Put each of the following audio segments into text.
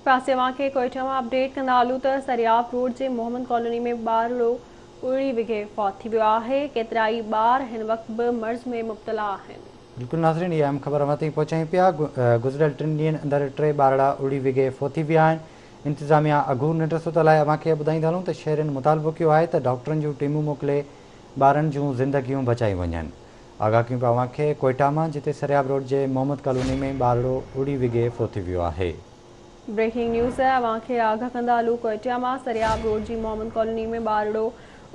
پاسي اوهان کي ڪوئيٽا مان اپڊيٽ ڪندا هلون ته سرياب روڊ جي محمد ڪالوني ۾ ٻارڙو اڙي وگهي فوت ٿي ويو آهي، ڪيترائي ٻار هن وقت به مرض ۾ مبتلا آهن. بلڪل ناظرين اها اهم خبر اوهان تائين پهچايون پيا گذريل ٽن ڏينهن اندر ٽي ٻارڙا اڙي وگهي فوت ٿي ويا آهن انتظاميا اگهور ننڊ ستل آهي اوهان کي ٻڌائيندا هلون ته شهرين مطالبو ڪيو آهي ته ڊاڪٽرن جون ٽيمون موڪلي ٻارن جون زندگيون بچايون وڃن آگاهه ڪيون پيا اوهان کي ڪوئيٽا مان جتي سرياب روڊ جي محمد ڪالوني ۾ ٻارڙو اڙي وگهي فوت ٿي ويو آهي. بريڪنگ نيوز اوهان کي آگاهه ڪندا هلون ڪوئيٽا مان سرياب روڊ جي محمد ڪالوني ۾ ٻارڙو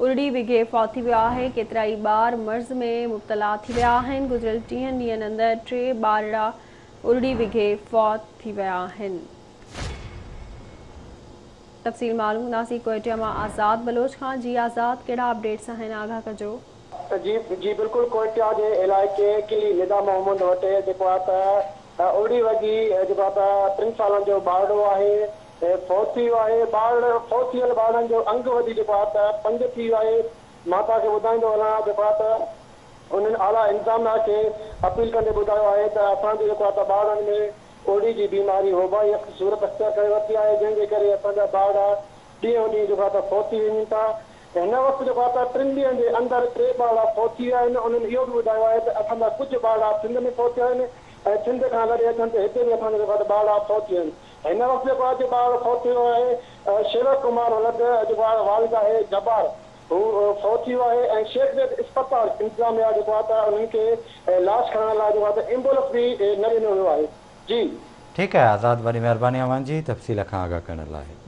ارڙي وگهي فوت ٿي ويو آهي ڪيترائي ٻار مرض ۾ مبتلا ٿي ويا آهن گذريل ٽيهن ڏينهن اندر ٽي ٻارڙا ارڙي وگهي فوت ٿي ويا آهن. تفصيل معلوم ڪنداسين ڪوئيٽا مان آزاد بلوچ کان جي آزاد ڪهڙا اپڊيٽس آهن آگاهه ڪجو. جي جي بلڪل ڪوئيٽا جي علائقي قلعي ندا محمد وٽ جيڪو آهي ته ارڙي وگهي جيڪو آهي ته ٽن سالن جو ٻارڙو آهي فوت ٿي ويو آهي ٻارڙ فوت ٿي ويل ٻارڙن جو انگ وڌي جيڪو آهي ته پنج ٿي ويو آهي مان توهان کي ٻڌائيندو هلان جيڪو آهي ته انهن اعليٰ انتظاميا کي اپيل ڪندي ٻڌايو آهي ته اسان جي جيڪو آهي ته ٻارڙن ۾ ارڙي جي بيماري وبائي صورت اختيار ڪري ورتي آهي جنهن جي ڪري اسان جا ٻارڙا ڏينهون ڏينهن جيڪو آهي ته فوت ٿي وڃن ٿا. هن وقت جيڪو آهي ته ٽن ڏينهن جي اندر ٽي ٻارڙا فوت ٿي ويا آهن. انهن اهو به ٻڌايو آهي ته اسان جا ڪجهه ٻارڙا سنڌ ۾ فوت ٿيا آهن ۽ سنڌ کان لڏي اچڻ تي هتي به اسان جا جيڪو آهي ته ٻارڙا فوت ٿي ويا آهن. هن وقت جيڪو آهي ٻارڙو فوت ٿيو آهي شيوڪ ڪمار ولد جيڪو آهي والد آهي جبار هو فوت ٿي ويو آهي ۽ شيخ زيد اسپتال انتظاميا جيڪو آهي ته انهن کي لاش کڻڻ لاء جيڪو آهي ته ايمبولنس به نه ڏنو ويو آهي. جي. ٺيڪ آهي آزاد وڏي مهرباني اوهان جي تفصيل کان آگاهه ڪرڻ لاء.